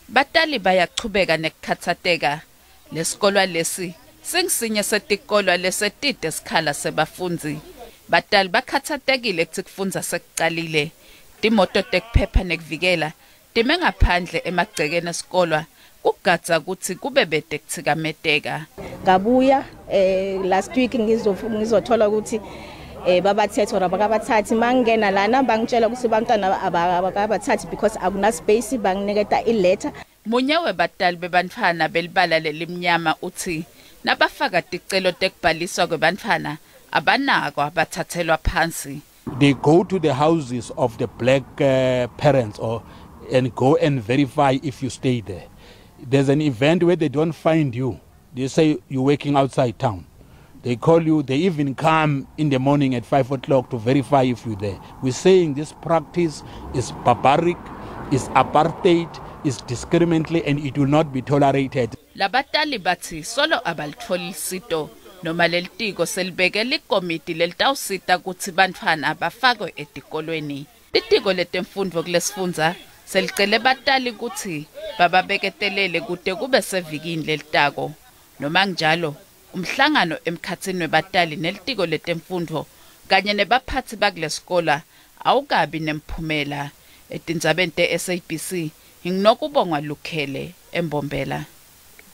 Batali bayachubeka nekukhatsateka. Lesikolwa lesi singisinye setikolwa lesetite sikhala sebafundzi. Batali bakhatsatekile kutsi kufundza sekucalile. Timoto tekuphepha nekuvikela time ngaphandle emagcekeni esikolwa kugadza kutsi kube bete kutsikameteka. Ngabuya last week ngizothola ukuthi babathethe or abakabathathi. Mangena lana bangitshela ukuthi bantwana abakabathathi because akuna space, banginiketa iletter. Munye webatali bebantfwana belibala lelimnyama utsi nabafaka ticelo tekubhaliswa kwebantfwana abanakwa, bathathelwa phansi. They go to the houses of the black parents or and go and verify if you stay there. There's an event where they don't find you. They say you're working outside town. They call you, they even come in the morning at 5 o'clock to verify if you're there. We're saying this practice is barbaric, is apartheid, is discriminatory, and it will not be tolerated. Labatali batsi solo abalitfoli lisito noma lelitiko selibeke likomiti lelitawusita kutsi bantfwana bafakwe etikolweni. Litiko letemfundvo kulesifundza selicele batali kutsi bababeketelele kute kube sevikini lelitako. Noma njalo, umhlangano emkhatsini webatali nelitiko letemfundvo kanye nebaphatsi bakulesikola awukabi nemphumela. Etindzabeni te-SABC, nginokubongwa Lukhele eMbombela.